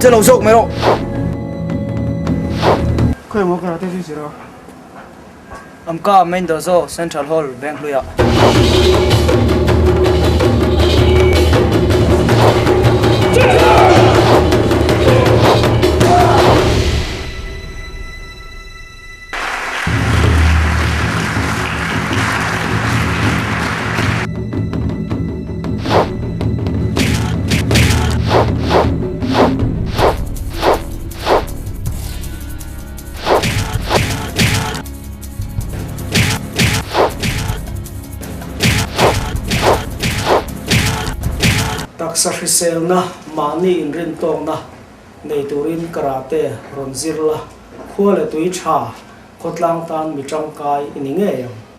Che lo zawk mai rawh. Khawi maw karate chu zir a? Amka Main Dojo Central Hall Venghluiah. Taksa hriselna, mahni inrintawkna nei turin karate rawn zir la, khua leh tui tha, khawtlang tan mi tangkai i ni ngei ang.